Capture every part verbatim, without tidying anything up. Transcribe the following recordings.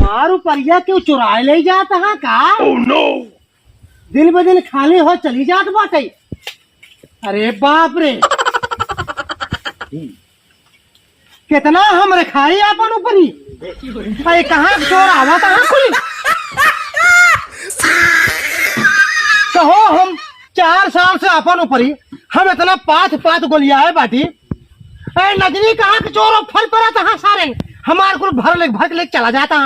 मारू परिया क्यों चुराए ले जात हा का? दिन ब दिन खाली हो चली जात बाटे। अरे बाप रे, कितना हम रखाई आपन ऊपरी। अरे कहाँ के चोर आवत हा कुल? कहो हम चार साल से आपन ऊपरी हम इतना पाथ पाथ गोलियाए बाटी। अरे नजनी कहाँ के चोर फल परत हा सारे, हमार कुल भर ले भर के लेके चला जात हा।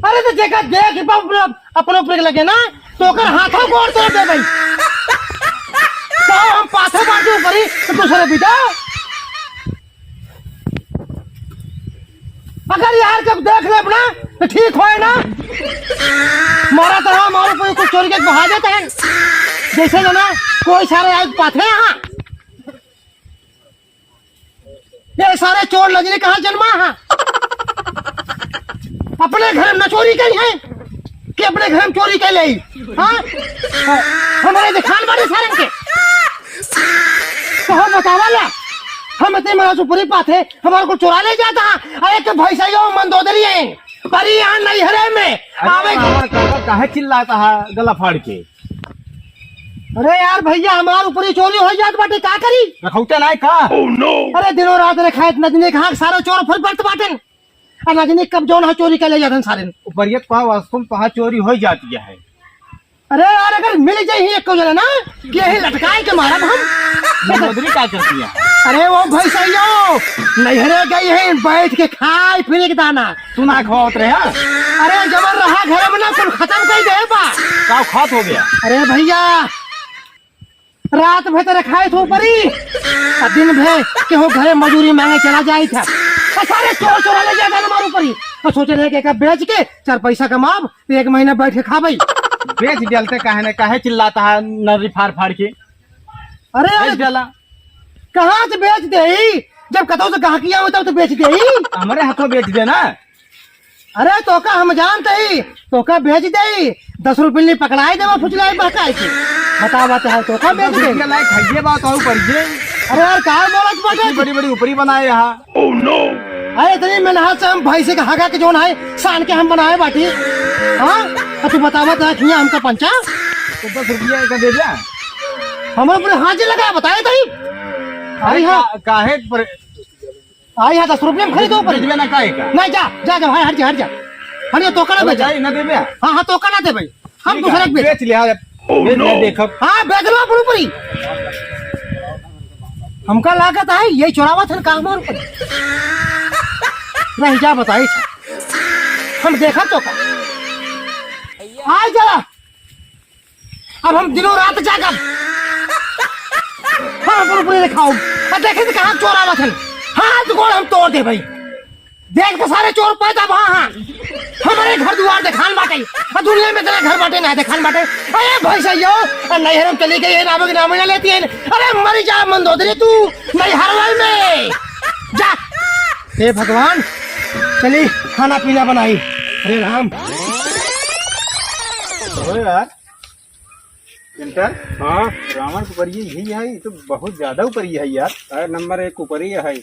अरे तो जेका देख अपने अपने ऊपर के लगे ना, तो ओकर हाथों गोड़ तोड़ देबे। तो हम पाछे बाजू ऊपरी तो दूसरे बिदा। अगर यार जब देख लेब ना, तो ठीक होए ना। मारा तो हम और कोई कुछ चोरी के बहा देते हैं। जैसे जो ना, कोई सारे आज पाथे यहाँ। ये सारे चोर नजरे कहाँ जन्मा है? अपने घर में चोरी करी है कि अपने घर में चोरी कर ले? हाँ? हमारे दिखान बड़े सारन के। तो हम बतावा ला, हम इतने मना सुपुरी पाथे, हमारे को चुरा ले जाता है। अरे तो भाई साहब, यो मंदोदरी है, परी यहाँ नैहरे में अरे आवे। रावण काका काहे चिल्लाता है गला फाड़ के? अरे यार भैया, हमार ऊपरी चोरी हो जात बाटे, का करी? रखौते नाय का? अरे दिनों रात रे खाए इतना दिन, कहाँ सारा चोर फल पड़त बाटेन। आ नजनी कब जौन है चोरी कर ले जातन सारे। ऊपरिया तो वास्तव में तोहार चोरी हो जाती है। अरे यार, अगर मिल जाई ही एक को जना ना, कि यही लटकाए के मारब हम। मंदोदरी का करती है? अरे वो भैंसैयो, नैहरे गई है, बैठ के खाए फिर एक दाना। तू ना खवावत रहे, हाँ? अरे जबर रहा घर में ना, कुल खत्म कर दे बा। का खात हो गया? अरे भैया, रात भर तो रखाए थो परी, आ दिन भर केहू घरे मजूरी मांगे चला जाई था। आ सारे चोर चोरा ले जाता ना मारू परी। आ सोचे रहे कि एका बेच के चार पैसा कमाब, तो एक महीना बैठ के खाबई। बेच डालते काहे ने, काहे चिल्लाता है नरी फाड़ फाड़ के? अरे बेच डाला। कहाँ से बेच देई? जब कतौ से गाहकी आवे तब तो बेच देई। हमरे हाथों बेच देना। अरे तोका हम जानते ही, तोका बेच देई, दस रुपये लिए पकड़ाए देवा फुचलाई बहकाए के। बतावा तो है, तोका बेच दे। रुपया लाए खाइए बात और पड़िए। अरे यार, का बोलत बाटे? इतनी बड़ी बड़ी ऊपरी बनाए यहाँ। अरे इतनी मेहनत से हम भैंसे के हगा के जोन है, सान के हम बनाए बाटी। हाँ? अब तू बतावा तो है, किया हमका पंचा? तो दस रुपया का दे दिया। हमारे पूरे हाथ जे लगा, बताए तो ही। अरे अरे हाँ। का-, काहे पर आई हा, दस रुपया में खरीदो पर। खरीदबे ना काहे का? नहीं, जा, जा, जा, भाई, हट जा, हट जा। हट जा, तोका ना अरे बेचा। जाई ना देबे। हाँ, हाँ, तोका ना देबे। हम ठीक दूसरे है, के बेच बेच लिया। बेच लिया, देखब। हाँ, बेच लो अपन ऊपरी। हमका लागत है, ये चोरावत है, का हमार ऊपर। नहीं, जा बताई। हम देखा तोका। आ जा। अब हम दिनों रात जागब। हाँ, पूरे पूरे दिखाओ। अब देखे तो कहाँ चोर आवत हन। हाथ गोड़ हम तोड़ देबे। देख के सारे चोर पैदा भा हाँ। हमारे घर दुआर देखान बाटे। आ दुनिया में इतना घर बाटे ना देखान बाटे। अरे भैंसैयो, आ नैहर में चली गई है, नाम के नाम ना लेती है। अरे मरी जा मंदोदरी तू, नैहरवा में। जा। हे भगवान, चली खाना पीना बनाई। अरे राम। ओ यार, पिंटर। हाँ। रावण के ऊपरी यही है, ये तो बहुत ज्यादा ऊपरी है यार। अरे नंबर एक ऊपरी है।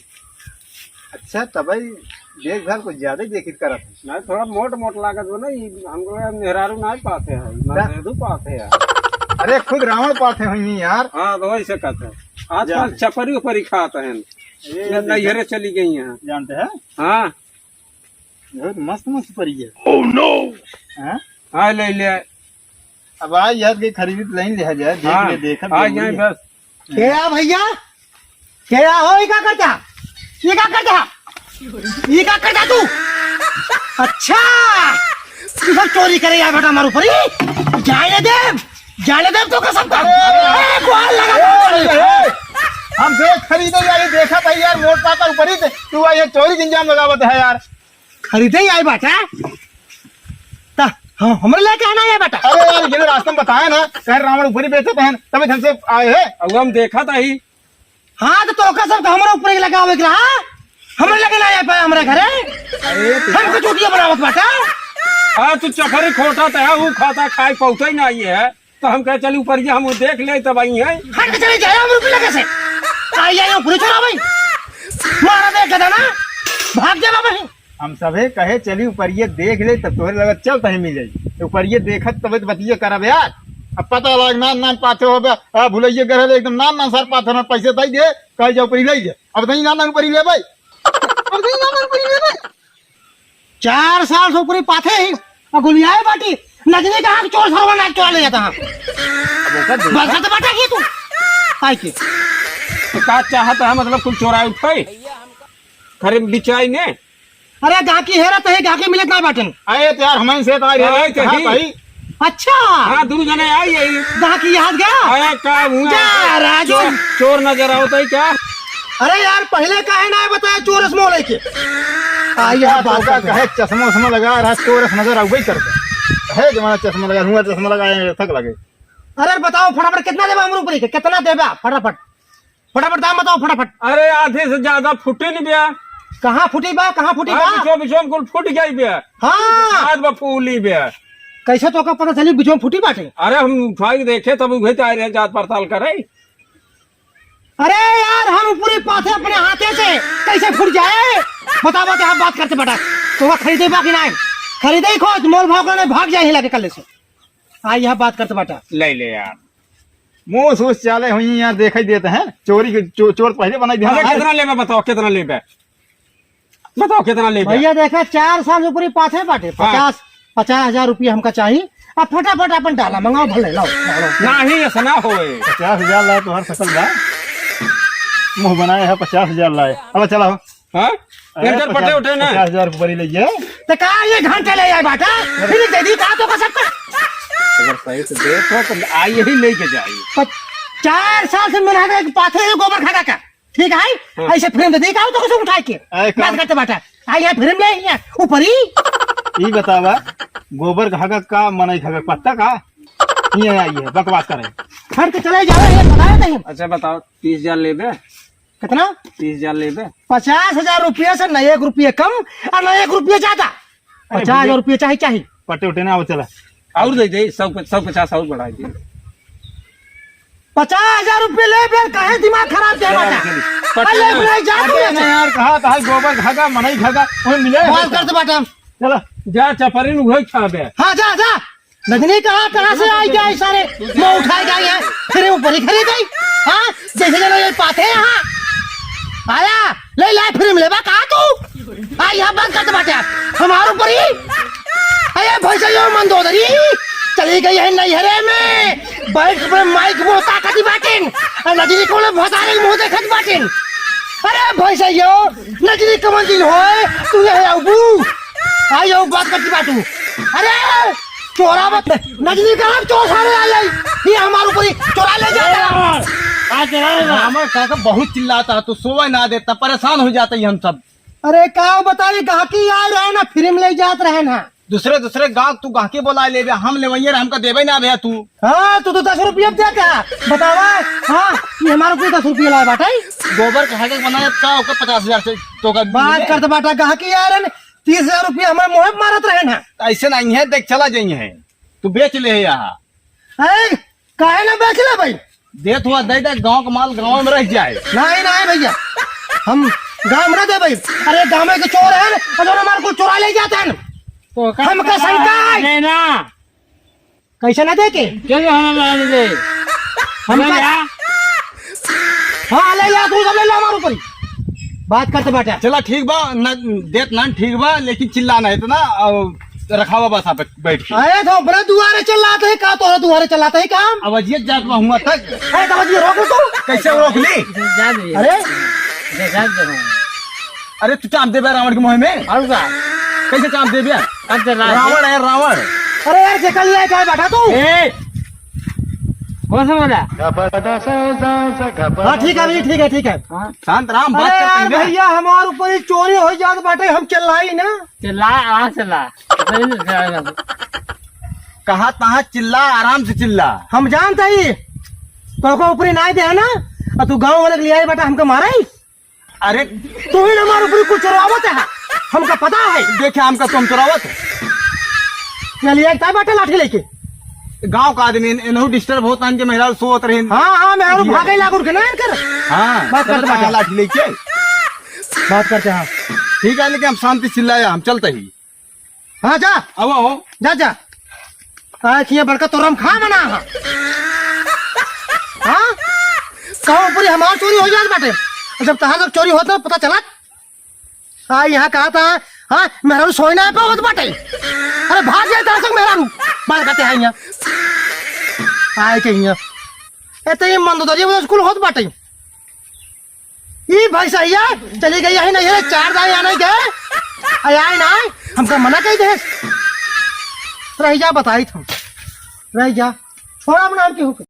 अच्छा, तबई देखभाल कुछ ज्यादा ही देखित करत है। नहीं, थोड़ा मोट मोट लागत हो ना, ये हमको लगा मेहरारू ना पाते हैं, ना का? मेहरारू पाते हैं। अरे खुद रावण पाते हुई यार। हाँ, तो वही से कहते हैं। आजकल जान। चपरी ऊपरी खाते हैं। ये ये देखो। नैहरे चली गई हैं। जानते हैं? हाँ। बहुत मस्त मस्त परी है। Oh no! हाँ? हाँ, ले ले। अब आज यार के खरीद लाइन लिया जाए, देख हाँ, ले, देखा आ जरूरी जाए है। बस। क्या भैया? क्या हो, ई का करता? ई का करता? ई का करता तू? अच्छा, तू सब चोरी करे यार बेटा, मारू परी। जाए दे। जाने दे तो कसम का। अरे, ए, गोड़ लगा अरे, दे। अरे, हम देख खरीदे यार, देखा था यार, मोट पाता ऊपर ही थे। तू आ ये चोरी के इंजाम लगावत है यार। खरीदे ही आए बाटा। ता, हाँ, हमरे लेके आना है बाटा। अरे यार, ये रास्ता में बताया ना, कह रावण ऊपर ही बेचत हैं, तभी हमसे आए हैं। अब हम देखा था ही। हाँ, तो तोका सब तो हमरे ऊपर ही लगावे के रहा। हमरे लगे ना आ पाए हमरे घरे। अरे, तो हमको चूतिया बनावत बाटा। हाँ, तू चफरी खोटा तो है, वो खाता खाए पौते ही ना आई है। तो हम कहे, "चल ऊपर ये हम देख ले, तब आई है।" हट के चले जाए हमरे ऊपर लगे से। आई, आई, ऊपर चढ़ा भाई। मारा दे गधा ना, भाग जा बाबा ही। हम सभे कहे चली ऊपरिये देख ले, तब तोहरे लगे चल तहीं मिले। ऊपरिये देखत तबे तो बतिये करब यार। अब पता लाग नान नान पाथे हो बे, आ, भुलइये गरल एकदम नान नान सर पाथे ना, पैसे दई दे, कहे जा ऊपरी ले जा। अब तहीं नान नान ऊपरी लेबे। अब तहीं नान नान ऊपरी लेबे। चार साल से ऊपरी पाथे ही, आ गुलियाए बाटी, नजनी कहाँ के चोर सरवा नाक चोरा ले जाता है। अब ओकर देखा। बस तो बाटा की तू। आइ के। तो का चाहत है, मतलब, कुल चोराई उठाई? खरे बिचाई ने? अरे, गाहकी हेरत है, गाहकी मिलत ना बाटन। अरे, तो यार, हमन से तो आ रहे अरे, हैं, कहाँ कहीं। भाई? अच्छा। हाँ, दुनू जने आई है। गाहकी याद गया? अरे, का हुआ? जा, राजू। चोर, चोर नजर आवत है क्या? अरे यार, पहिले काहे ना बताया चोरस मोह लेके? आ, यह का बात तोका है। कहे चश्मा उश्मा लगा रहा, चोरस नजर आउबे करता। है जमाना चश्मा लगा, हुआ चश्मा लगा, ये थक लगे। अरे बताओ फटाफट, कितना देबा हमरे ऊपर के? कितना देबा? फटाफट, फटाफट दाम बताओ फटाफट। अरे आधे से ज्यादा फूटे नहीं बे। कहाँ फूटी बा? कहाँ फूटी हाँ, बा? बिचवा, बिचवा में कुल फूट गई बे। हाँ। आज बा फूली बे। कैसे तोका पता चली बिचवा में फूटी बाटे? अरे हम उठा के देखे तब उहे तो आए रहे जांच पड़ताल करे। अरे यार, हम ऊपरी पाथे अपने हाथे से कैसे फूट जाए? बतावा तो हम बात करते बेटा। तोका खरीदे बा कि नाहीं? खरीदे ही खोज, मोल भाव करने भाग जाए ही लगे कल्ले से। आ, यह बात करते बाटा। ले ले यार। मुंह सूस चाले हुई यार, देखइ देत हैं। चोरी के, चो-, चोर पहिले बनाई दिया। अच्छा, कितना लेबे बताओ, कितना लेबे? बताओ, कितना लेबे? भइया, देखा, चार साल से ऊपरी पाथे बाटे। हाँ। पचास, पचास हजार रुपया हमका चाही। अब फटाफट अपन डाला, मंगाओ भले, लाओ, लाओ, लाओ। नाहीं, ऐसा ना होए। पचास हजार लाए, तोहर सकल बा। मुंह बनाए है, पचास हजार लाए। अब चला हो। हाँ? अरे, एक जन पटे पचास, उठे ना। पचास हजार रुपया ले जाए। तो का ये घंटा ले आए बाटा? फिर दे दी का तोका सबका? अगर सही से देखो तो आई यही लेके जाई। पर चार साल से मेहनत है, पाथे है गोबर खागा का। ठीक है? हाँ। ऐसे फिर दे दी का तोका सब उठा के? अरे, बात काम करते बाटा। आई यहाँ फिर ले यहाँ ऊपर ही। ई बतावा, गोबर खागा का, मनई खागा पत्ता का? ये आई है, बकवास करे। हट के चले जाओ, ये बताया नहीं। अच्छा बताओ, तीस हजार लेबे? कितना? तीस हजार लेबे। पचास हजार रुपया से न एक रुपया कम और न एक रुपया ज्यादा। अरे पचास हजार भैया। रुपया चाही, चाही। पटे उटे ना, अब चला। और दे दे, सौ, सौ पचास और बढ़ा दे। पचास हजार रुपया लेबे, काहे दिमाग खराब दे चला, बाटा? चली। अरे, पटे ना। नहीं, जा तू अरे, यहाँ से। ना यार, कहा था गोबर खागा, मनई खागा, वही मिले बात हैं। करते बाटा। चला। जा, चपरिन उहे खाबे। हाँ, जा, जा। नजनी कहाँ, कहाँ से आई गया ये सारे? मुँह उठाए गया ये। फिर ऊपर ही खड़ी गई। हाँ? जैसे चलो ये पाथे यहाँ। आया, ले ला फिर लेबा कहाँ तू? आ, यहाँ बंद कर दे बाटे। हमारे ऊपर ही। अरे भैंसा यो मंदोदरी। चली गई है नैहरे में। बैठ पे माइक मुँह ताकती बाटिन। आ, नजनी कोले भसारे मुँह देखत बाटिन। अरे भैंसा यो, नजनी कमन दिन होए, तू यह आउबू। आई आउ बात करती बाटू। अरे, चोरा मत, नजनी कहाँ चोर सारे आ जाई? ये हमारे ऊपर ही चोरा ले जाता है। आज रहे ना। हमारे काका बहुत चिल्लाता है, तू सोवे ना देता, परेशान हो जाता है हम सब। अरे, का बताई, गाहकी आए रहे ना, फिर ले जात रहे ना। दूसरे, दूसरे गाँव तू गाहकी बोला लेबे, हम लेवइये रहे, हमका देबे ना भैया तू। हाँ, तू तो दस रुपया देता है, बतावा। हाँ, ये हमारे ऊपर दस रुपया लाए बाटे। गोबर खागा बनाए का, ओकर पचास हजार से तोका बात करते बाटा, गाहकी आए रहे ना, तीस हजार रुपया हमारे मुँह पे मारत रहे ना। ऐसे नहीं है, देख चला जाइए है, तू बेच ले है यहाँ। अरे, काहे ना बेच ले भाई? देत हुआ दे दे, गाँव का माल गाँव में रह जाए। नहीं, नहीं भैया, हम गाँव में ना दे भाई। अरे, गाँव में के चोर है ना, और जो हमारे को चुरा ले जाता है ना। तो का हमका पता शंका है। नहीं ना। कैसे ना दे के? क्या जो हमें ना दे? हम हमका क्या? हाँ, ले ला, तू सब ले ला हमारे ऊपर ही। बात करते बाटा। चला ठीक बा, न, देत ना ठीक बा, लेकिन चिल्ला ना इतना, और रखावा बस आप बैठ के। अरे तो अपने दुआरे चिल्लाते हैं का, तोहरे दुआरे चिल्लाते हैं का हम? अब अजियत जात बा हुआ तक। अरे तो अजियत रोक लो तू। कैसे रोक ली? जा दे। अरे? जा, जा दे। अरे तू चाप देबे रावण के मुँह में? और का? कैसे चाप देबे? अब तो रावण। रावण है, रावण। अरे यार, जेकर लिए क्या बैठा तू? ए! कौन सा बोला? हाँ, ठीक है भाई, ठीक है, ठीक है। हाँ। शांत राम, बात अरे करते यार हैं बे। भैया, हमारे ऊपर ही चोरी हो जात बाटे, हम चिल्लाई ना। चिल्ला, आराम से ला। कहा तहाँ चिल्ला, आराम से चिल्ला। हम जानते ही, तो को ऊपरी नाई दे है ना, और तू गाँव वाले के लिए आए बेटा, हमको मारे ही। अरे तू ही ना हमारे ऊपरी कुछ चोरावत है, हमका पता है। देखे हमका तुम चोरावत है। चलिए, एक ताई बाटे लाठी लेके। गाँव का आदमी इन-, इनहू disturb होता, इनके मेहरारू सोवत रहे। हाँ, हाँ, मेहरारू ये भागे लागू के ना इनकर। हाँ, बात करते चलो, बाटे। लाठी लेके। बात करते हैं। ठीक है, लेकिन हम शांति चिल्लाया, हम चलते ही। हाँ, जा। आओ, आओ। जा, जा। आए खिया बड़का तोरम खा मना हा। हाँ? कहूँ पूरी हमार चोरी हो जात बाटे। जब तहार लोग चोरी होत ना पता चलत। आ, यहाँ कहा था, हाँ, मेहरारू सोई ना पे होत बाटे। अरे भाग जाए तहार सब मेहरारू। बात करते हैं यहाँ। आए के यहाँ। ए, तो ये मंदोदरिया में स्कूल होत बाटे। ई भैंसहिया चली गई है नहीं रे, चार दाई आने के। आ, आए ना, हमका मना कही दे। रह जा, बताई था। रह जा। छोड़ा अपना, हम की हुक्म।